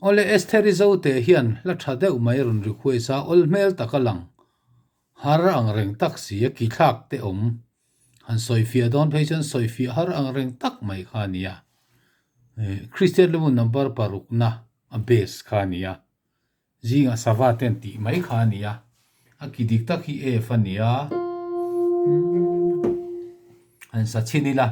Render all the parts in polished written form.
Awle Estheri Zote hian hla tha deuh mai rawn request a, awl hmel tak a lang har ang reng tak si a, ki thlak te awm han sawifiah dawn phei chuan sawifiah har ang reng tak mai kha a ni a. Kristian Lumun number parukna a base kha a ni a. Zingah sava te an tih mai kha a ni a, a ki dik tak hi F a ni a, han sa chhin ila,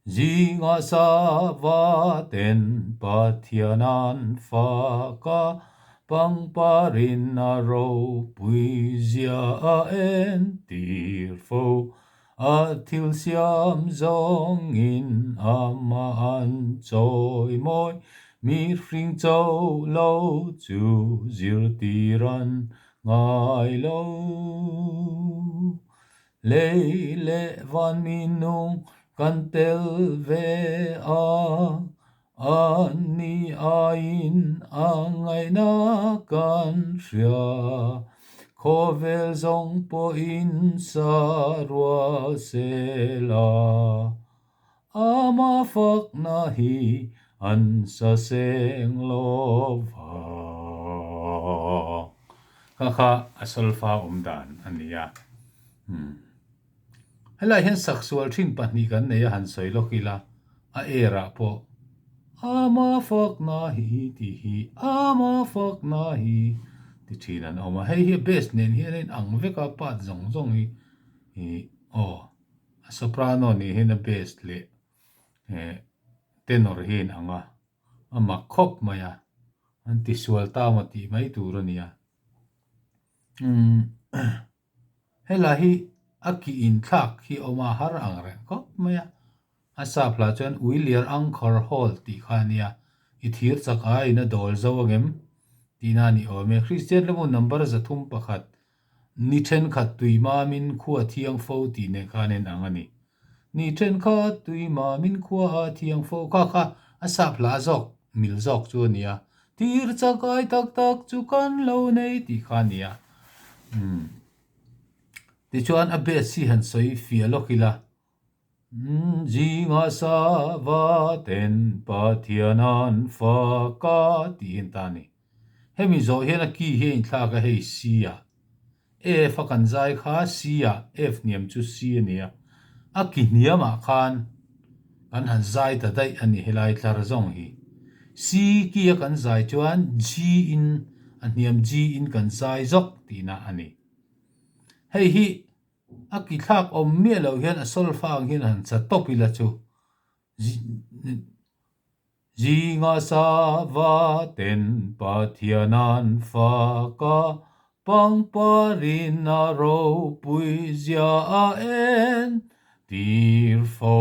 Zingah sava ten Pathian an fak a, pangparin a ropui zia a entir fo, a thil siam zawngin amah an chawimawi, mihring cho lo chu zirtir an ngai lo. Lei leh van mi nung kan tel ve a, an ni aiin a ngaihna kan hria. Khawvel zawng pawhin sa rual sela, ama fakna hi an sa seng lo vang. Kha kha a solfa awm dan a ni a. Helaiah hian saksual thin pahnih kan nei a han sawi lawk ila, a air ah pawh ama fakna hi tih hi ama fakna hi ti thin an awm a, hei hi a bass nen hian a inang vek a part zawng zawng hi ih aw a soprano nih hian a bass leh eh tenor hi a inang a, a mak khawp mai a, an tisual ta maw tih mai tur a ni a umm. Helai hi a ki inthlak hi a awm a, har ang reng khawp mai a. A sap hlah chuan Uiliar Angkor Hall tih kha a nia, i thir chak a in a dawl zo ang em? tihna a ni awm e. Kristian lamah number 301, Ni thenkhat tui mamin khua thiang fo tih nen khan en ang a ni. Ni thenkhat tui mamin khua a thiang fo kha kha a sap hla zawk mil zawk chu a nia. Tir chak ai tak tak chu kan lo nei tih kha a nia. Umm. Tichuan a base hi han sawi fiah lawk ila. Umm zinga sa va ten Pathian an fak a tih hi an ta a ni. Hemi zawh hian a key hi a inthlak a hei C ah. F a kan zai kha C ah F hniam chu C a ni a, a ki hniam ah khan kan han zai ta daih a ni helai tlar zawng hi. C key a kan zai chuan G in a hniam G in kan zai zawk tihna a ni. Hei hi a ki thlak awm miah loh hian a solfa ang hian han sa tawp ila chu Zinga sa va ten Pathian an fak a, pangparin a ropui zia a en tir fo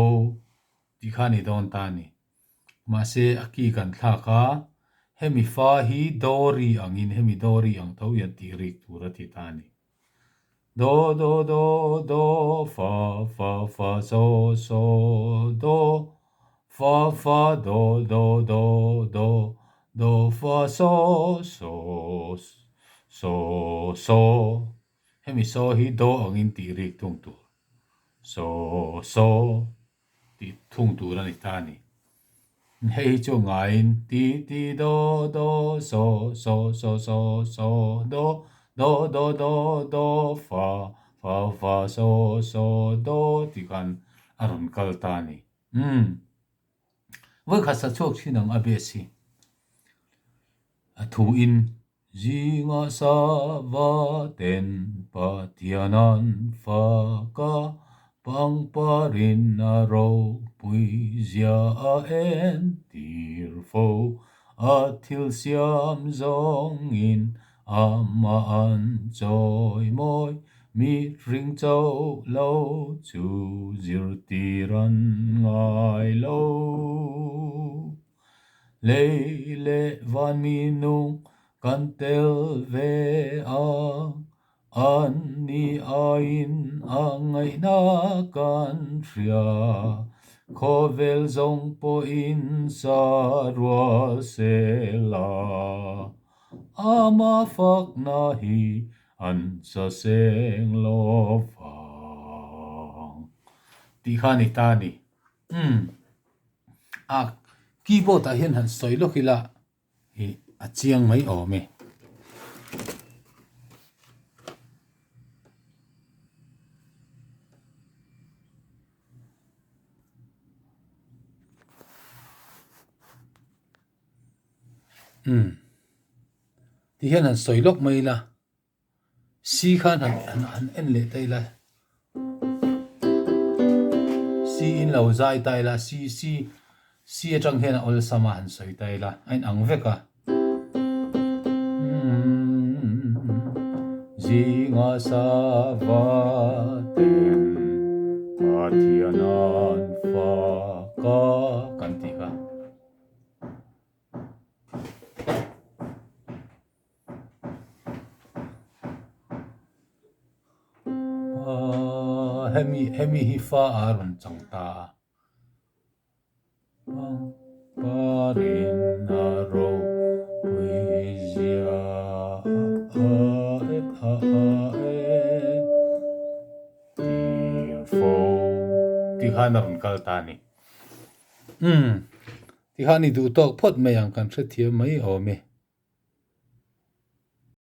tih kha a ni dawn ta a ni. Mahse a ki kan thlak a, hemi fa hi dawri angin hemi dawri ang tho hian tih rik tur a ti ta a ni. Do do do do fa fa fa so so do fa fa do do do do do fa so so so so Hemi so hi do angin tih rik thung tur so so tih thung tur a ni ta a ni. Hei hi chu ngaiin ti ti do do so so so so so do do do do do fa fa fa so so do tih khan a rawn kal ta a ni. Umm. Vawikhat sa chhuak thin ang a base hi. A thu in Zinga sa va ten Pathian an fak a, pangparin a ropui zia a entir fo. A thil siam zawngin amah an chawimawi, mi hring chauh lo chu zirtir an ngai lo. Lei leh van mi nung kan tel ve a, an ni aiin a ngaihna kan hria. Khawvel zawng pawhin sa rual sela, ama fakna hi an sa seng lo vang. Tih kha a ni ta a ni. Umm. A keyboard ah hian han sawi lawk ila ih. a chiang mai awm e. Umm ti hian han sawi lawk mai ila C khan han han han en leh ta ila C in lo zai ta ila C C C atang hian a awlsam a han sawi ta ila a inang vek a. Zinga sava ten Pathian an fak a kan tih kha. Hemi hemi hi fa a rawn chang ta a. Pangparin a ropui zia a e a e tir fo tih khan a rawn kal ta a ni. Umm tikhan i duh tawk phawt mai ang kan hrethiam mai awm e.